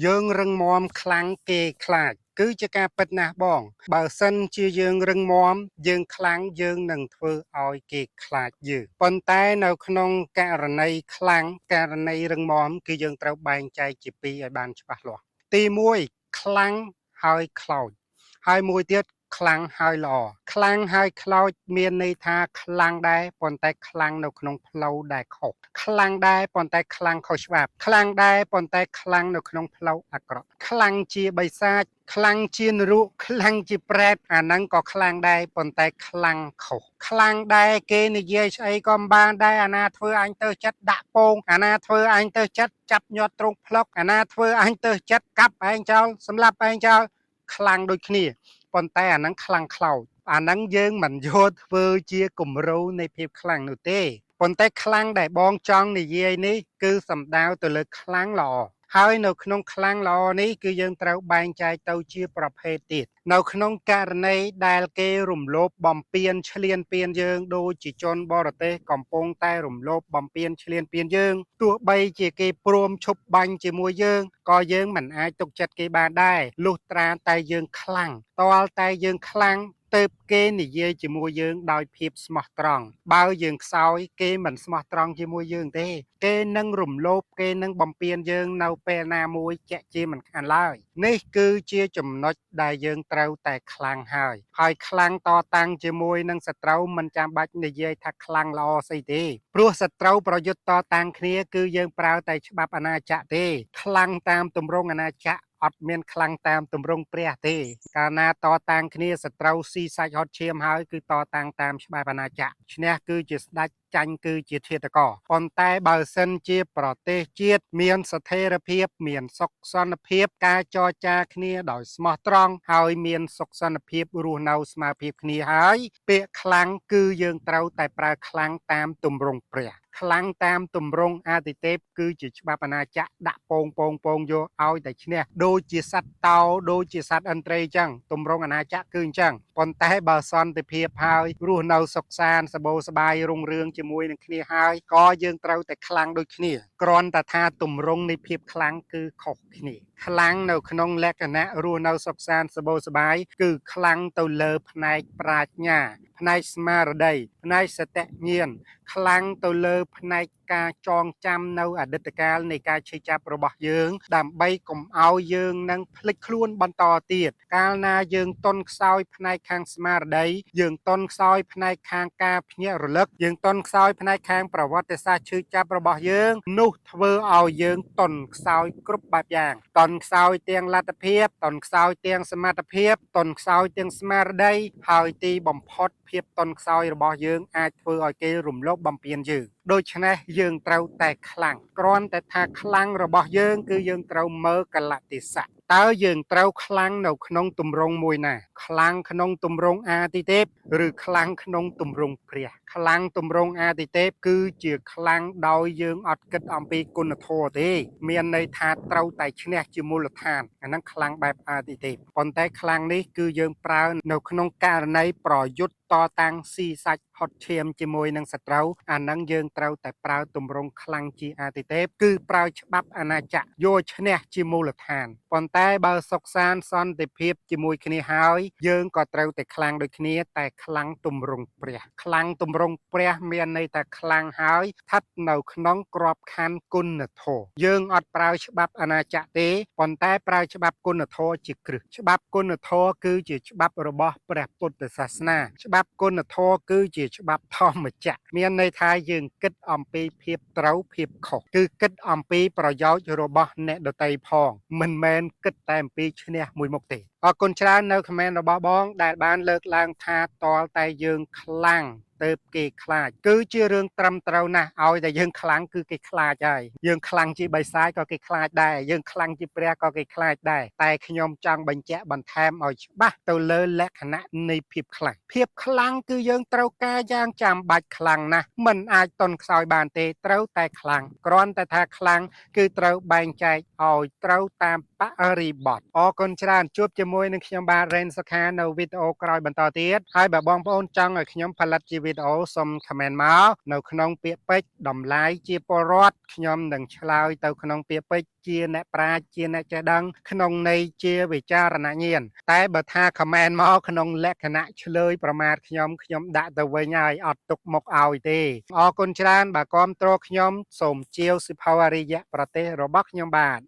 យើងរឹងមាំខ្លាំងគេខ្លាចគឺជាការពិតណាស់បង បើសិនជាយើងរឹងមាំយើងខ្លាំងយើងនឹងធ្វើឲ្យគេខ្លាចយើងប៉ុន្តែនៅក្នុងករណីខ្លាំងករណីរឹងមាំគឺយើងត្រូវបែងចែកជាពីរឲ្យបានច្បាស់លាស់ទី1ខ្លាំងហើយខ្លោចហើយមួយទៀតខ្លាំងហើយល្អខ្លាំងហើយខ្លោចមានន័យថាខ្លាំងដែរប៉ុន្តែខ្លាំងនៅក្នុងផ្លូវដែលខុសខ្លាំងដែរប៉ុន្តែខ្លាំងខុសច្បាប់ខ្លាំងដែរប៉ុន្តែខ្លាំងនៅក្នុងផ្លូវអាក្រក់ខ្លាំងជាបិសាចខ្លាំងជានរកខ្លាំងជាប្រែតអាហ្នឹងក៏ខ្លាំងដែរប៉ុន្តែខ្លាំងខុសខ្លាំងដែរគេនិយាយស្អីក៏មិនបានដែរអាណាធ្វើអញទៅចិត្តដាក់ពងអាណាធ្វើអញទៅចិត្តចាប់ញាត់ទ្រង់ផ្លុកអាណាធ្វើអញទៅចិត្តកាប់ឯងចោលសម្លាប់ឯងចោលខ្លាំងដូចគ្នា ប៉ុន្តែអាហ្នឹងខ្លាំងខ្លោចអាហ្នឹងយើងមិនយកធ្វើជាគំរូនៃភាពខ្លាំងនោះទេប៉ុន្តែខ្លាំងដែលបងចង់និយាយនេះគឺសំដៅទៅលើខ្លាំងល្អហើយនៅក្នុងខ្លាំងល្អនេះគឺយើងត្រូវបែងចែកទៅជាប្រភេទទៀតនៅក្នុងករណីដែលគេរំលោភបំពានឈ្លានពានយើងដូចជាជនបរទេសកំពុងតែរំលោភបំពានឈ្លានពានយើងទោះបីជាគេព្រមឈប់បាញ់ជាមួយយើងក៏យើងមិនអាចទុកចិត្តគេបានដែរលុះត្រាតែយើងខ្លាំងទាល់តែយើងខ្លាំងទៅគេនិយាយជាមួយយើងដោយភាពស្មោះត្រង់បើយើងខ្សោយគេមិនស្មោះត្រង់ជាមួយយើងទេគេនឹងរំលោភគេនឹងបំពានយើងនៅពេលណាមួយជាក់ជាមិនខានឡើយនេះគឺជាចំណុចដែលយើងត្រូវតែខ្លាំងហើយហើយខ្លាំងតតាំងជាមួយនឹងសត្រូវមិនចាំបាច់និយាយថាខ្លាំងល្អស្អីទេព្រោះសត្រូវប្រយុទ្ធតតាំងគ្នាគឺយើងប្រើតែច្បាប់អាណាចក្រទេខ្លាំងតាមទម្រង់អាណាចក្រអត់មានខ្លាំងតាមទម្រង់ព្រះទេកាលណាតតាំងគ្នាសត្រូវស៊ីសាច់ហត់ឈាមហើយគឺតតាំងតាមច្បាប់អាណាចក្រឈ្នះគឺជាស្ដេចចាញ់គឺជាធាតុករប៉ុន្តែបើសិនជាប្រទេសជាតិមានស្ថិរភាពមានសុខសន្តិភាពការចរចាគ្នាដោយស្មោះត្រង់ហើយមានសុខសន្តិភាពរស់នៅស្មើភាពគ្នាហើយពាក្យខ្លាំងគឺយើងត្រូវតែប្រើខ្លាំងតាមទម្រង់ព្រះខ្លាំងតាមទម្រង់អាទិទេពគឺជាច្បាប់អាណាចក្រដាក់ពងពងពងយកឲ្យតែឈ្នះដូចជាសត្វតោដូចជាសត្វឥន្ទ្រីអញ្ចឹងទម្រង់អាណាចក្រគឺអញ្ចឹងប៉ុន្តែបើសន្តិភាពហើយរស់នៅសុខសាន្តសបោសបាយរុងរឿងជាមួយនឹងគ្នាហើយក៏យើងត្រូវតែខ្លាំងដូចគ្នាគ្រាន់តែថាទម្រង់នៃភាពខ្លាំងគឺខុសគ្នាខ្លាំងនៅក្នុងលក្ខណៈរស់នៅសុខសាន្តសបោសបាយគឺខ្លាំងទៅលើផ្នែកប្រាជ្ញាផ្នែកស្មារតីផ្នែកសតិញ្ញាណខ្លាំងទៅលើផ្នែកការចងចាំនៅអតីតកាលនៃការឈឺចាប់របស់យើងដើម្បីកុំឲ្យយើងនឹងភ្លេចខ្លួនបន្តទៀតកាលណាយើងតន់ខ្សោយផ្នែកខាងស្មារតីយើងតន់ខ្សោយផ្នែកខាងការភ្ញាក់រលឹកយើងតន់ខ្សោយផ្នែកខាងប្រវត្តិសាស្ត្រឈឺចាប់របស់យើងនោះធ្វើឲ្យយើងតន់ខ្សោយគ្រប់បែបយ៉ាងតន់ខ្សោយទាំងលទ្ធភាពតន់ខ្សោយទាំងសមត្ថភាពតន់ខ្សោយទាំងស្មារតីហើយទីបំផុតភាពតន់ខ្សោយរបស់យើងអាចធ្វើឲ្យគេរំលោភបំពានយើងដូច្នេះយើងត្រូវតែខ្លាំងគ្រាន់តែថាខ្លាំងរបស់យើងគឺយើងត្រូវមើលកលៈទេសៈតើយើងត្រូវខ្លាំងនៅក្នុងទម្រង់មួយណាខ្លាំងក្នុងទម្រង់អាទិទេពឬខ្លាំងក្នុងទម្រង់ព្រះខ្លាំងទម្រង់អាទិទេពគឺជាខ្លាំងដោយយើងអត់គិតអំពីគុណធម៌ទេមានន័យថាត្រូវតែឈ្នះជាមូលដ្ឋានអាហ្នឹងខ្លាំងបែបអាទិទេពប៉ុន្តែខ្លាំងនេះគឺយើងប្រើនៅក្នុងករណីប្រយុទ្ធតតាំងស៊ីសាច់ហត់ឈាមជាមួយនឹងសត្រូវអាហ្នឹងយើងត្រូវតែប្រើទម្រង់ខ្លាំងជាអាទិទេពគឺប្រើច្បាប់អាណាចក្រយកឈ្នះជាមូលដ្ឋានប៉ុន្តែបើសុខសាន្តសន្តិភាពជាមួយគ្នាហើយយើងក៏ត្រូវតែខ្លាំងដូចគ្នាតែខ្លាំងទម្រង់ព្រះខ្លាំងទម្រង់ព្រះមានន័យថាខ្លាំងហើយស្ថិតនៅក្នុងក្របខ័ណ្ឌគុណធម៌យើងអត់ប្រើច្បាប់អាណាចក្រទេប៉ុន្តែប្រើច្បាប់គុណធម៌ជាគ្រឹះច្បាប់គុណធម៌គឺជាច្បាប់របស់ព្រះពុទ្ធសាសនាច្បាប់គុណធម៌គឺជាច្បាប់ធម្មចក្រមានន័យថាយើងគិតអំពីភាពត្រូវភាពខុសគឺគិតអំពីប្រយោជន៍របស់អ្នកដទៃផងមិនមែនគិតតែអំពីឈ្នះមួយមុខទេអរគុណច្រើននៅខមមិនរបស់បងដែលបានលើកឡើងថាតលតែយើងខ្លាំងទៅគេខ្លាចគឺជារឿងត្រឹមត្រូវណាស់ឲ្យតែយើងខ្លាំងគឺគេខ្លាចហើយយើងខ្លាំងជាបិសាចក៏គេខ្លាចដែរយើងខ្លាំងជាព្រះក៏គេខ្លាចដែរតែខ្ញុំចង់បញ្ជាក់បន្ថែមឲ្យច្បាស់ទៅលើលក្ខណៈនៃភាពខ្លាំងភាពខ្លាំងគឺយើងត្រូវការយ៉ាងចាំបាច់ខ្លាំងណាស់មិនអាចតន់ខ្សោយបានទេត្រូវតែខ្លាំងគ្រាន់តែថាខ្លាំងគឺត្រូវបែងចែកឲ្យត្រូវតាមបរិបទអរគុណច្រើនជួបជាមួយនឹងខ្ញុំបាទរ៉េនសុខានៅវីដេអូក្រោយបន្តទៀតហើយបើបងប្អូនចង់ឲ្យខ្ញុំផលិតជាវី វីដេអូសូម comment មកនៅក្នុងពាក្យពេចន៍តម្លៃជាពលរដ្ឋខ្ញុំនឹងឆ្លើយទៅក្នុងពាក្យពេចន៍ជាអ្នកប្រាជ្ញជាអ្នកចេះដឹងក្នុងន័យជាវិចារណញ្ញាណតែបើថា comment មកក្នុងលក្ខណៈឆ្លើយប្រមាថខ្ញុំខ្ញុំដាក់ទៅវិញហើយអត់ទុកមុខឲ្យទេអរគុណច្រើនបើគាំទ្រខ្ញុំសូមជាវសិភៅអរិយប្រទេសរបស់ខ្ញុំបាទ។